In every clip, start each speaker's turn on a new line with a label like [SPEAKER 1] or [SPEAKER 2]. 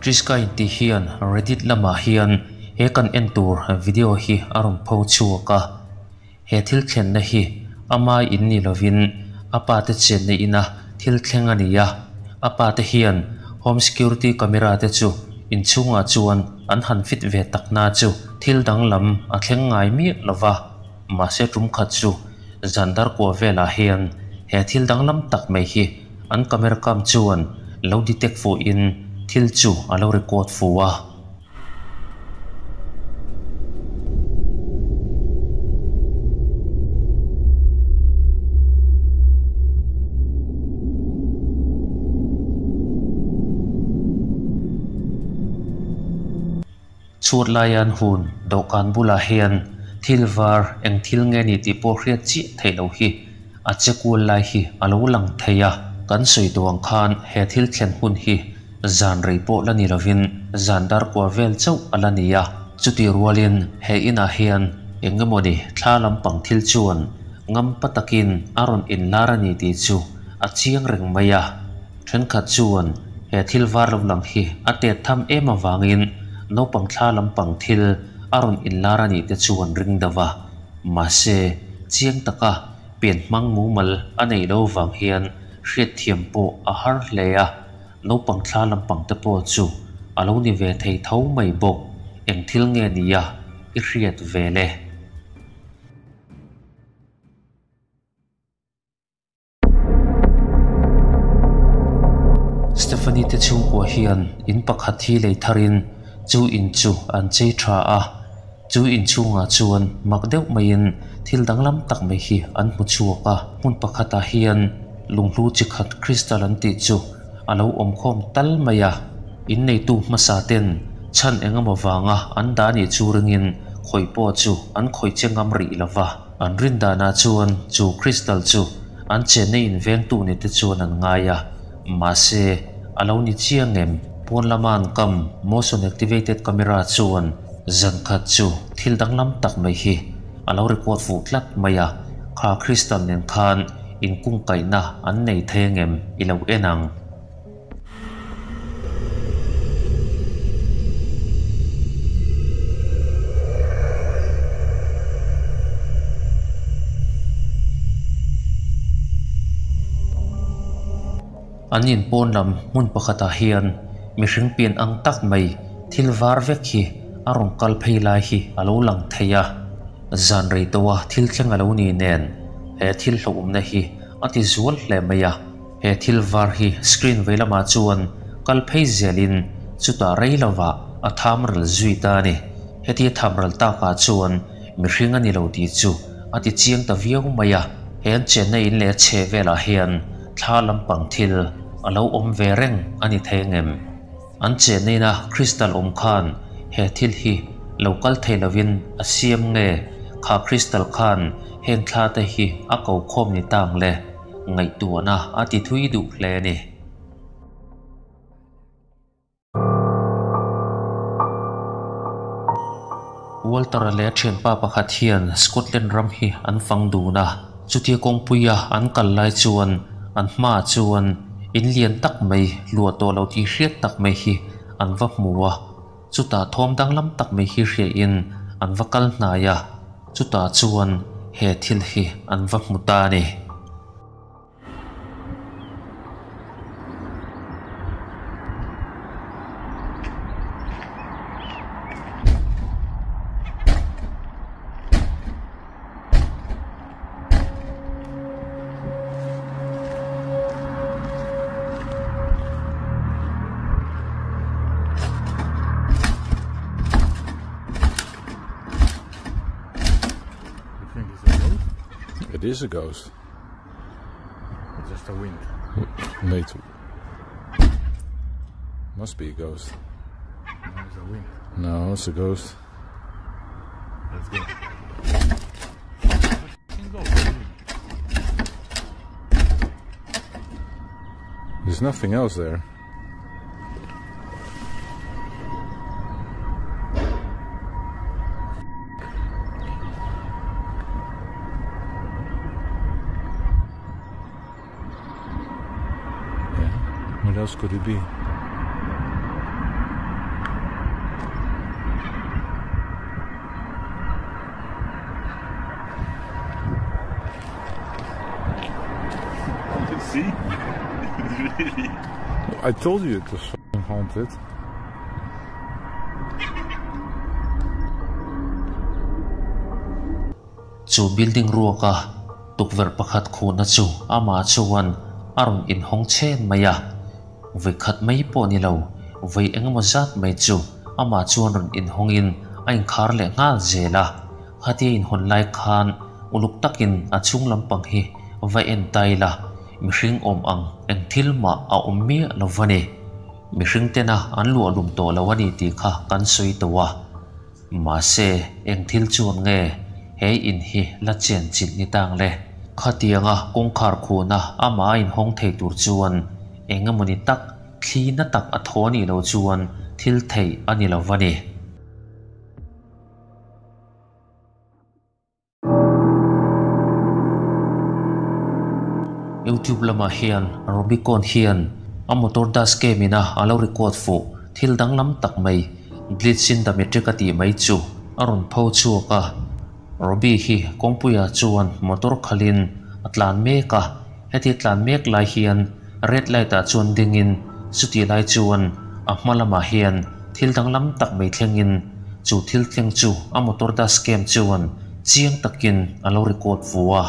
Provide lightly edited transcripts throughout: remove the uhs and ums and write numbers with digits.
[SPEAKER 1] Triska inti hian Reddit lamah hian he kan en tur video hi a rawn pho chhuak a. He thil thlenna hi ama in ni lovin a pa te chenna ina thil thleng a ni a. A pa te hian home security camera te chu inchhungah chuan an han fit ve takna chu thil danglam a thleng ngai miah lova. Mahse tum khat chu zan dar kua velah hian he thil danglam tak mai hi an camera kam chuan lo detect fuhin thil chu a lo record fu a. Chhut laian hun dawhkan bulah hian thil var eng thil nge ni tih pawh hriat chiah theih loh hi a che kual lai hi a lo lang thei a. Kan sawi tawh ang khan he thil thlen hun hi zan rei pawh la ni lovin zan dar kua vel chauh a la ni a. Chutih rualin he inah hian eng emawni thla lampang thil chuan ngampa takin a rawn inlar a ni tih chu a chiang reng mai a. Thenkhat chuan he thil var lo lang hi a tet tham em avangin naupang thla lampang thil a rawn inlar a nih te chu an ring deuh a. Mahse, chiang taka pian hmang mumal a neih loh vang hian hriatthiam pawh a har hle a, naupang thla lampang te pawh chu a lo ni ve thei tho mai bawk. Eng thil nge nia i hriat ve le? Stephanie te chhungkua hian in pakhat hi lei tharin chu in chu an chei tha a, chu in chhungah chuan mak deuh maiin thil danglam tak mai hi an hmu chhuak a, hmun pakhatah hian lunghlu chi khat crystal an tih chu a lo awm khawm tal mai a, in neitu hmasa ten chhan eng emaw vanga an dah nih chu ringin khawih pawh chu an khawih che ngam rih lova. An rin danah chuan chu crystal chu an chenna in vengtu ni te chuan an ngai a, mahse a lo ni chiang em? Pawn lama an kam motion activated camera chuan zan khat chu thil danglam tak mai hi a lo record fuh tlat mai a, kha crystal nen khan inkungkaihna an nei thei angem i lo en ang. An inpawn lam hmun pakhatah hian mihring pian ang tak mai thil var vek hi a rawn kal phei lai hi a lo lang thei a. Zan rei tawha thil thleng a lo ni nen he thil hlauhawmna hi a ti zual hle mai a. He thil var hi screen vei lamah chuan kal phei zelin chutah rei lovah a tham ral zui ta a ni. Heti a tham ral takah chuan mihring a ni lo tih chu a ti chiang ta viau mai a. He an chenna in leh a chhe velah hian thla lampang thil a lo awm ve reng a ni thei angem? An chenna ina crystal awm khan he thil hi lo kal thei lovin a siam nge? Kha crystal khan heng thla te hi a ko khawm ni tang le? Ngaihtuahna a ti thui duh hle a ni. Walter-a leh a thianpa pakhat hian Scotland ram hi an fang dun a. Chutia kawngpuia an kal lai chuan an hmaah chuan in lian tak mai luah tawh lo tih hriat tak mai hi an va hmu a. Chutah thawm danglam tak mai hi hriain an va kal hnai a, chutah chuan he thil hi an va hmu ta a ni.
[SPEAKER 2] You think it's a ghost?
[SPEAKER 3] It is a ghost.
[SPEAKER 2] It's just a wind.
[SPEAKER 3] Mate. Must be a ghost.
[SPEAKER 2] No, it's a wind.
[SPEAKER 3] No, it's a ghost.
[SPEAKER 2] Let's go.
[SPEAKER 3] There's nothing else there. Yeah. What else could it be?
[SPEAKER 2] I told you it was f***ing haunted.
[SPEAKER 1] Chu building ruaka tukverh pakhat khuhna chu amah chuan a rawn inhawng chhen mai a, vawi khat mai pawh ni lo, vawi engemaw zat mai chu amah chuan rawn inhawngin a inkhar leh nghal zel a. Khatia inhawn lai khan uluk takin a chhung lampang hi va en ta ila, mihring awm ang eng thil mah a awm miah lo va ni. Mihring tena an luah lum tawh lo a ni tih kha kan sawi tawh a. Mahse, eng thil chuan nge he in hi la chen chilh ni tang le? Khatianga kawngkhar khuhna amah a inhawng thei tur chuan eng emawni tak, thli na tak a thaw a nih loh chuan thil theih a ni lo va ni. Youtube lamah hian Rubicon hian a motor dash cam ina a lo record fuh thil danglam tak mai glitch in the matrix a tih mai chu a rawn pho chhuak a. Robbie hi kawngpuiah chuan motor khalhin a tlan mek a, heti tlan mek lai hian red light ah chuan dingin chutih lai chuan a hma lamah hian thil danglam tak mai thlengin chu thil thleng chu a motor dash cam chuan chiang takin a lo record fu a.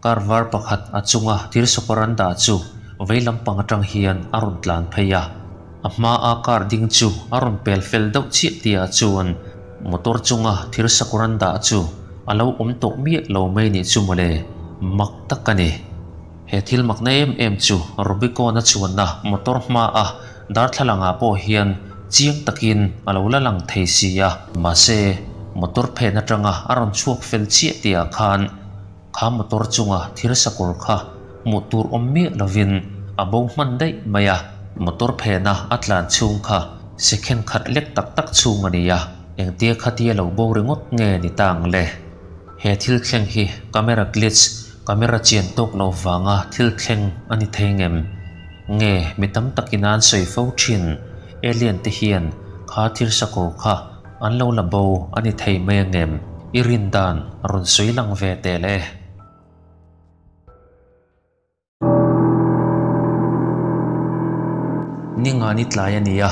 [SPEAKER 1] Car var pakhat a chunga thil sawkawr an dah chu vei lampang atang hian a rawn tlan phei a. A hmaa car ding chu a rawn pel fel deuh chiah tihah chuan motor chunga thil sakawr an dah chu a lo awm tawh miah lo mai nih chu mawle, mak tak a ni. He thil makna em em chu Rubicon a chuanna motor hmaa darthlalangah pawh hian chiang takin a lo la lang thei si a. Mahse, motor phen atanga a rawn chhuak fel chiah tihah khan kha motor chunga thil sakawr kha hmuh tur awm miah lovin a bo hman daih mai a. Motor phena a tlan chhung kha second khat lek tak tak chhung a ni a, engtia khatia lo bo ringawt nge ni ta ang le? He thil thleng hi camera glitch, camera chian tawk lo vanga thil thleng a ni thei ngem? Nge mi tam takin an sawi fo thin, alien te hian kha thil sakawr kha an lo la bo a ni thei mai angem? I rin dan rawn sawi lang ve teh le. Ningani tlai a ni a,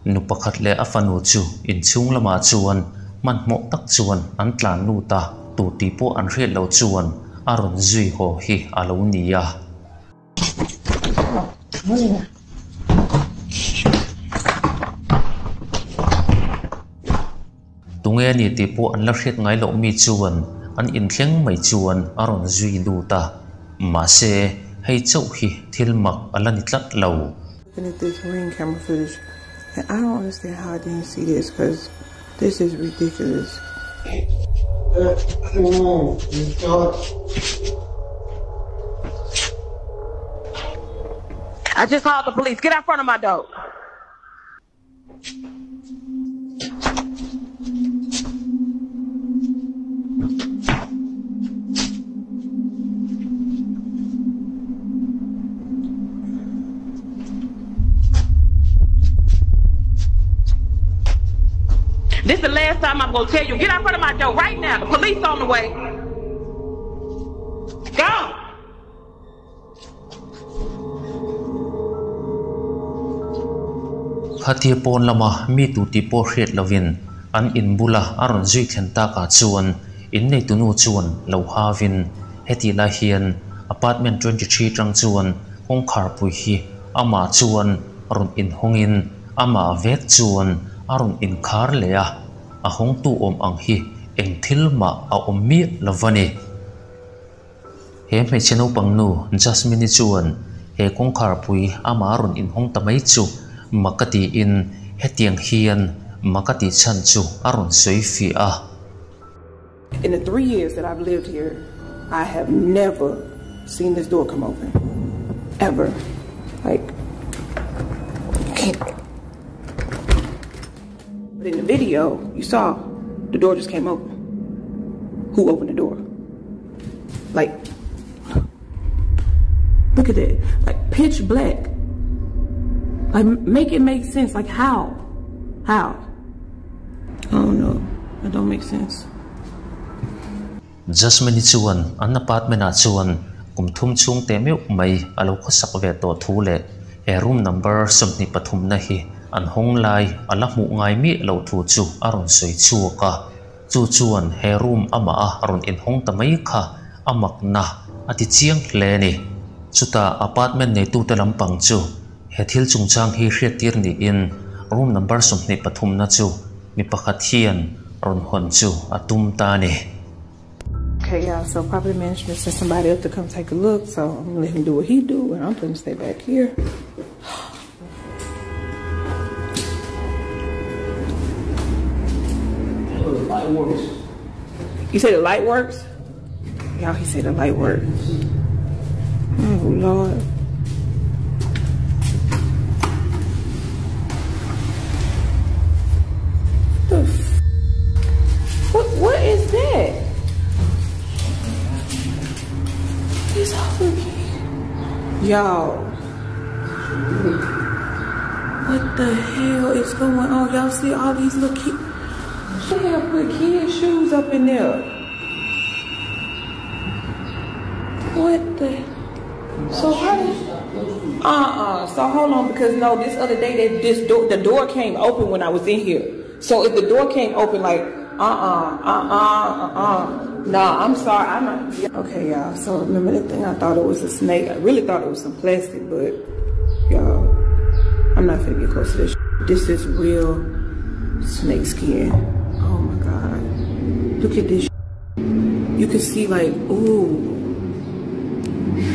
[SPEAKER 1] nu pakhat leh a fanu chu inchhung lamah chuan hmanhmawh tak chuan an tlan lut a, tu tih pawh an hriat loh chuan a rawn zui haw hi a lo ni a. Tunge a ni tih pawh an la hriat ngai loh mi chuan an inthleng mai chuan a rawn zui lut a, mahse hei chauh hi thil mak a la ni tlat lo.
[SPEAKER 4] Looking at this ring camera footage and I don't understand how I didn't see this cause this is ridiculous.
[SPEAKER 5] I just called the police. Get out front of my door. This the last time I'm gonna tell you. Get out front of my door right now. The police on the way. Go!
[SPEAKER 1] Khatia pawn lama mi tu tih pawh hriat lovin an in bula a rawn zui thlen takah chuan inneitunu chuan lo havin hetih lai hian apartment 23 tang chuan kawngkharpui hi amah chuan rawn inhawngin amah vek chuan a rawn inkhar leh a, a hawngtu awm ang hi eng thil mah a awm miah lo va ni. He hmeichhe naupang nu Jasmine-i chuan he kawngkharpui amah rawn inhawng ta mai chu mak a tiin hetiang hian mak a tih chhan chu a rawn sawi fiah a.
[SPEAKER 4] In the 3 years that I've lived here, I have never seen this door come open. Ever. Like, can't. But in the video, you saw the door just came open. Who opened the door? Like, look at that. Like, pitch black. Like, make it make sense. Like, how? How? I don't know. That don't make sense.
[SPEAKER 1] Jasmine-i chuan an apartment-ah chuan kum thum chhung teh meuh mai a lo khawsak ve tawh thu leh he room number 23 na hi an hawng lai a la hmuh ngai miah loh thu chu a rawn sawi chhuak a. Chu chuan he room amah a rawn inhawng ta mai kha a makna a ti chiang hle a ni. Chutah apartment neitute lampang chu he thil chungchang hi hriattir niin room number 23 na chu mi pakhat hian rawn hawn chu a tum ta a ni.
[SPEAKER 4] Okay y'all, so property management sent somebody up to come take a look, so I'm gonna let him do what he do, and I'm gonna stay back here.
[SPEAKER 6] Oh, the light works.
[SPEAKER 4] You say the light works? Y'all, he said the light works. Oh, Lord. The f what is that? These other kids. Y'all. What the hell is going on? Y'all see all these little kids? They have put kids' shoes up in there. What the? So how did? So hold on, because no, this other day that this door, the door came open when I was in here. So if the door came open, like Nah, I'm sorry. I'm not. Okay, you all. So remember the thing? I thought it was a snake. I really thought it was some plastic, but you all, I'm not finna get close to this. This is real snake skin. Oh my God. Look at this. You can see like, ooh.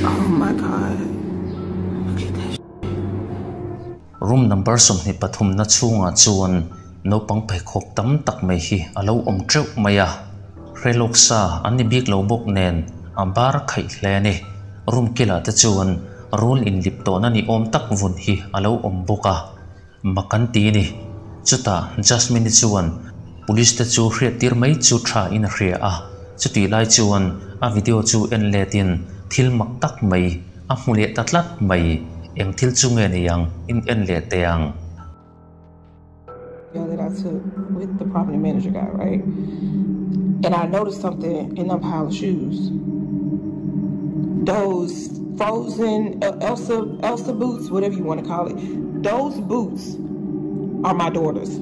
[SPEAKER 4] Oh my God. Look at that.
[SPEAKER 1] Room number 23 na chhungah chuan naupang pheikhawk tam tak mai hi a lo awm teuh mai a. Hrelawk sa an ni bik lo bawk nen a bar khaih hle a ni. Room kilah te chuan rul inlip tawhna ni awm tak vun hi a lo awm bawk a. Makan ti ni. Chutah Jasmine-i chuan police te chu hriattir mai chu tha in a hria a. Chuti lai chuan a video chu en letin thil mak tak mai a hmu leh ta tlat mai eng thil chu nge ni ang in en leh te ang.
[SPEAKER 4] Video that I took with the property manager guy, right? And I noticed something in the pile of shoes. Those frozen Elsa boots, whatever you want to call it, those boots are my daughter's.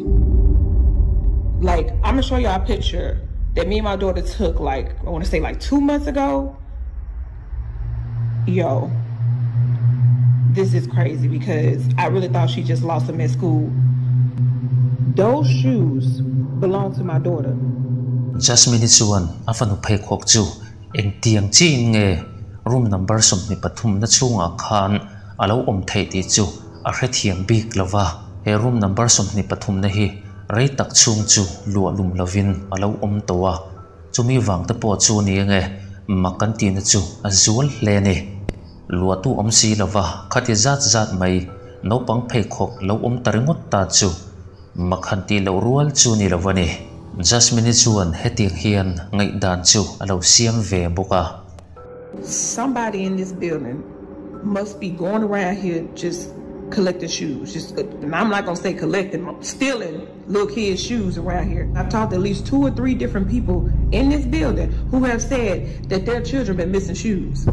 [SPEAKER 4] I'm going to show you all a picture that me and my daughter took, I want to say like 2 months ago. Yo, this is crazy because I really thought she just lost them at school. Those shoes belong to my daughter.
[SPEAKER 1] Jasmine chuan a fanu pheikhawk chu eng tiang chi in nge room number 23 na chhungah khan a lo awm theih tih chu a hrethiam bik lova. He room number 23 na hi rei tak chhung chu luah lum lovin a lo awm tawh a. Chumi wang te pawh chu ni nge makan ti na chu a zual hle ni. Luah tu awm si lova khati zat zat mai naupang pheikhawk lo awm ta ringawt ta chu makhan ti lo rual chu ni lova ni. Jasmine chuan hetiang hian ngaihdan chu a lo siam ve bawk a.
[SPEAKER 4] Somebody in this building must be going around here just collecting shoes. And I'm not going to say collecting, I'm stealing little kids' shoes around here. I've talked to at least 2 or 3 different people in this building who have said that their children been missing shoes.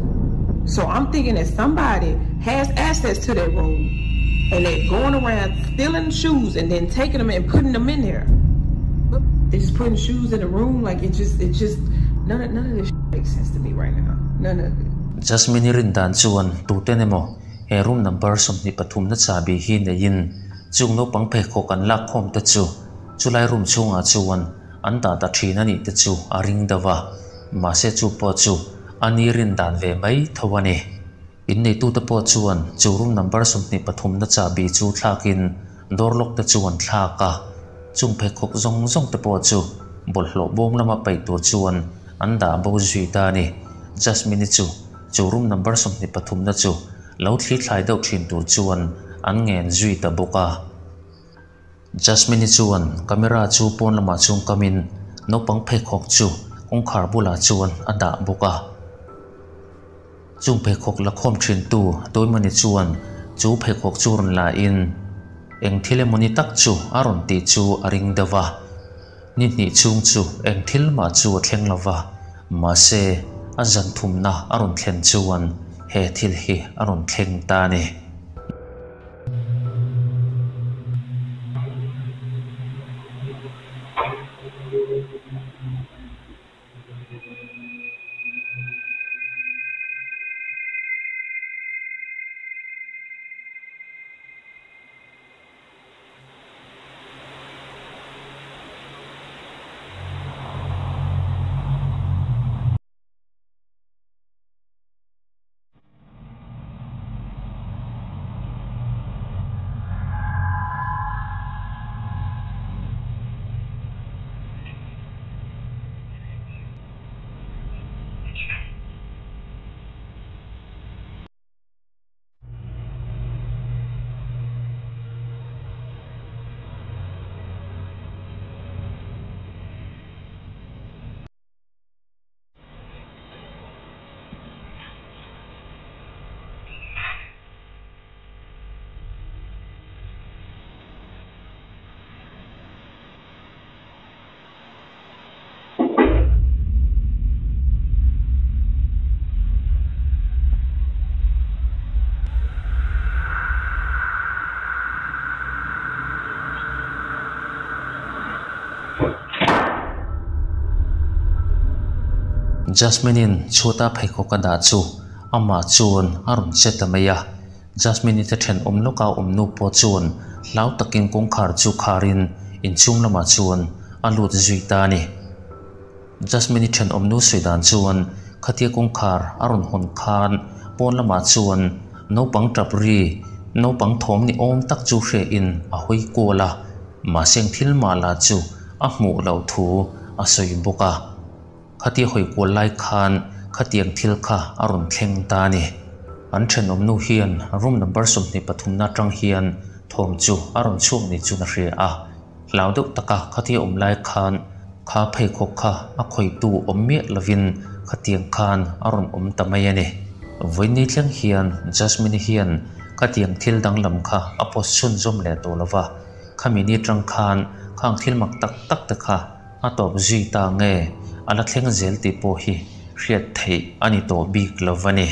[SPEAKER 4] So I'm thinking that somebody has access to that room and they're going around stealing shoes and then taking them and putting them in there. They're just putting shoes in the room. None of this makes sense to me right now. None of it.
[SPEAKER 1] Jasmine rin dan chuan tuten emaw he room number 23 na chabi hi nei in chung no pang phe kho kan lak khom te chu chulai room chunga chuan an da ta thina ni te chu a ring dawa ma se chu po chu ani rin dan ve mai thawani in nei tu te po chuan chu room number 23 na chabi chu thlakin door lock te chuan thlaka chung phe khok zong zong te po chu bol hlo bom lama pai tur chuan an da bo zui ta ni. Jasmine chu chu room number 23 na chu lo thli thlai deuh thin tur chuan an ngen zui ta bawk a. Jasmine chuan camera chu pawn lamah chuan kamin naupang pheikhawk chu kawngkhar bulah chuan a dah bawk a. Chung pheikhawk la khawm thin tu Toimani chuan chu pheikhawk chu rawn la in eng thil emawni tak chu a rawn tih chu a ring deuh a. Ni hnih chhung chu eng thil mah chu a thleng lo va, mahse a zan thumna a rawn thlen chuan he thil hi a rawn thleng ta a ni. Jasmine-in chhuata pheikhawk a dah chu amah chuan a rawn che ta mai a. Jasmine-i te thenawm lawka awm nu pawh chuan hlau takin kawngkhar chu kharin inchhung lamah chuan a lut zui ta a ni. Jasmine-i thenawm nu sawi dan chuan khatia kawngkhar a rawn hawn khan pawn lamah chuan naupang tap ri, naupang thawm ni awm tak chu hriain a hawi kual a, mahse eng thil mah lah chu a hmuh loh thu a sawi bawk a. Khatia hawi kual lai khan khatiang thil kha a rawn thleng ta a ni. An thenawm nu hian room number 23 na atang hian thawm chu a rawn chhuak ni chuan a hria a. Hlau deuh taka khatia awm lai khan kha pheikhawk kha a khawitu awm miah lovin khatiang khan a rawn awm ta mai a ni. Vawiin thleng hian Jasmine-i hian khatiang thil danglam kha a post chhunzawm leh tawh lova, khami ni atang khan khang thil mak tak tak te kha a tawp zui ta nge a la thleng zel tih pawh hi hriat theih a ni tawh bik lo a ni.